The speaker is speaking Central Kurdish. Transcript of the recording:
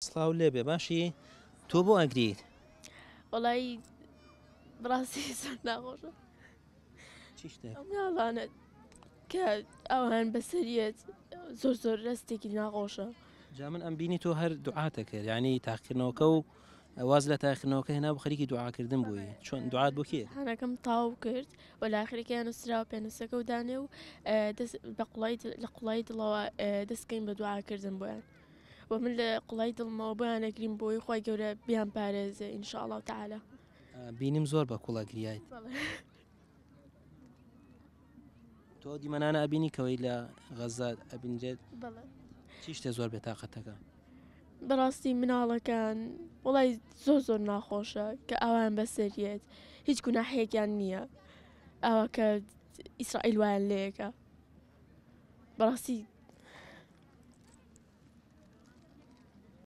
سڵاو لێبێ باشی تۆ بۆ ئەگریت؟ وەڵی بەڕاستی زۆر ناخۆشە چی شتێک؟ ئەو مناڵانە کە ئەوان بەسەریەت زۆر زۆر رەستێکی ناخۆشە. جا من ئەم بینی تۆ هەر دوعاتە کرد یعنی تاقیکردنەوەکە و واز لە تاقیکردنەوەکە هێنا بۆ خەریکی دوعاکردن بووی چۆن دوعات بۆ کێ؟ هانەکەم تاو کرد و لە ئاخرەکەیان نووسراوە پێنووسەکە و دانێ و دەست بە قوڵای لە قوڵای دڵەوە دەستکەین بە دوعاکردن بۆیان. و من لە قوڵای دڵمەوە بۆیان ئەگریم بۆی خوای گەورە بیان پارێزێ ان شاء اللە تعالی. بینیم زۆر بە کوڵە گریایت. تۆ دیمەنانە ئەبینی کەوەی لە غەزە ئەبینرێت؟ بەڵێ. چی شتێ زۆر بێتاقەتەکە؟ بەڕاستی مناڵەکان وڵی زۆر زۆر ناخۆشە کە ئاوان بەسەریەت هیچ گوناحێکیان نییە ئاوا کە ئیسرائیل وایان لەیەکە بەڕاستی.